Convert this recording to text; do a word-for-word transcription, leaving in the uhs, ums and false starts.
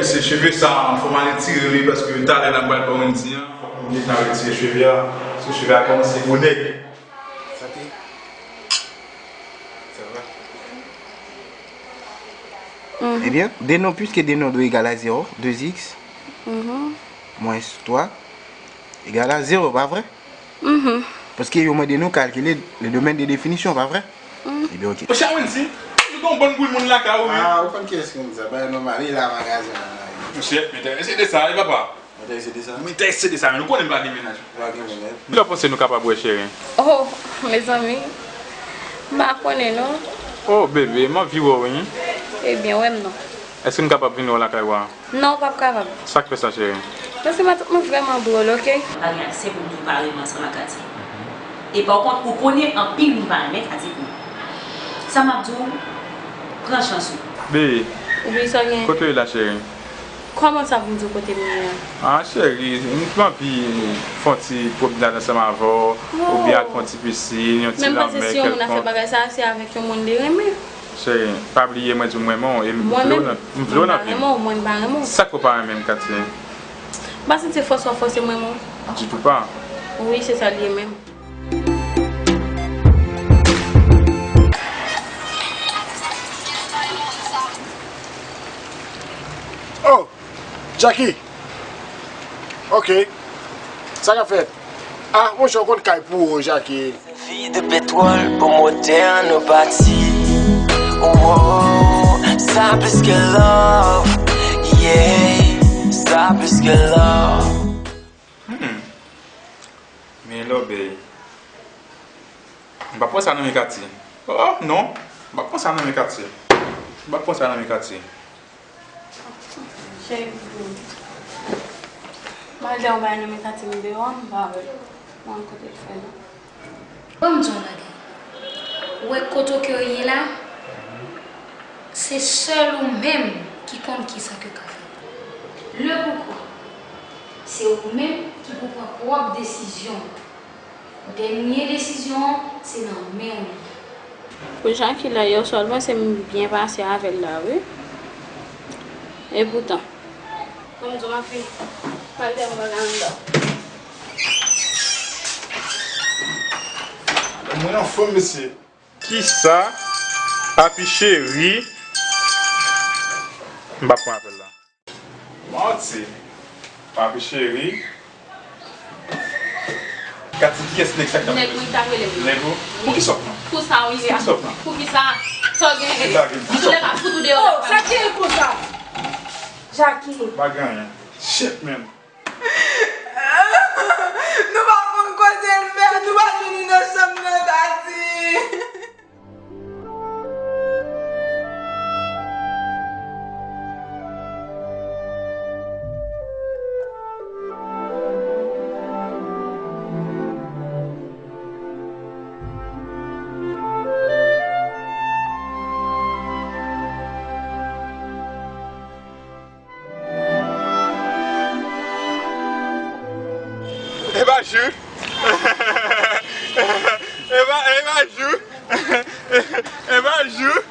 Se cheve sa, fò m al retire li, paske talè n ap pral ba Wendy an, fòk nou deja retire cheve a. Paske cheve a kòmanse gwo nèg. Sante. Sa va? Ebyen, de non, puiske de non dwe egal a zewo, de x mwens twa egal a zewo, pa vre? Paske yo mande nou kalkile le domaine de définition, pa vre? Ebyen, ok. Monchè Wendy, ou gen yon bann grenn moun lakay ou, wi. Ah, ou konn kiyès ki di sa? Bagay nòmal, li la magazen an la, wi. Monchè, m enterese de sa, wi, papa. M enterese de sa. M enterese de sa, men ou konnen m pa gen mennaj. Ou pa gen mennaj. Kilè w panse nou kapab wè, cheri? Oh, mezanmi, m pa konnen, non. Oh, bebe, m anvi wè w, wi. Ebyen, wè m non. Èske m kapab vin wè w lakay ou a? Non, w p ap kapab. Sa k fè sa, cheri? Paske matant mwen vrèman dwòl, oke? M pa gen aksè pou m di w pa renmen ansanm ak Katy. E pa kont, ou konnen anpil moun pa renmen Katy pou. Sa m ap di w, pran chans ou. Bebe, wi, sa gen. Kote w ye la, cheri? Kòman sa pou m di w kote m ye a? Ah, cheri, m anvi fè yon ti pwomnad ansanm avè w, oubyen al fè yon ti pisin, yon ti lanmè kèlkonk. Men m panse si yon moun ap fè bagay sa, se avèk yon moun li renmen. Cheri, pa bliye mwen di w m renmen w e m vle w nan, m vle w nan vi m. Mwen pa renmen w, mwen pa renmen w. Sa k fè w pa renmen m, Katy? M pa santi se fòse w ap fòse m renmen w. Ditou pa. Wi, se sa l ye menm. Oh, Jacky! Ok. Sa k ap fèt? Ah, monchè, w konn kay pou ou, Jacky. Vide petwòl pou motè an nou pati. Oh, sa plis ke love. Yeah, sa plis ke love. Hmm. Men lòbèy. M p ap pran sa nan men Katy. Oh, non. M p ap pran sa nan men Katy. M p ap pran sa nan men Katy. Cheri, m al dèyè yon bagay nan men Katy, m deyò, m pa wè. M pa konn kote l fè non. Ban m di w yon bagay. Ou wè kote ke w ye la, se sèl ou menm ki konn kisa ke w ka fè. Le poukwa, se ou menm ki pou pran pwòp desizyon w. Dènye desizyon an, se nan men w li ye. Pou Jacky la, yè swa, m panse m byen pase avè l la, wi. Epoutan. Ban m di w, m ap vini. M al dèyè yon bagay anndan. Mwen anfòm, mesye. Kisa? Papi cheri. M p ap pran apèl la. Manti. Papi cheri. Katy, kiyès nèg sa k t ap... Nèg mwen ki t ap rele m. Nèg ou? Pou kisa w pran? Pou sa w ye a. Pou kisa w pran? Pou kisa? Sa w gen? Sa w gen? Pou sa w pran? M ap fout ou deyò. Oh, sa k gen konsa? Jacky. Pa gen anyen. Shit, man. Nou pa konn kote l fè, nou pa vini nan chanm nan, Katy. E pa jou. E pa, e pa jou. E pa jou.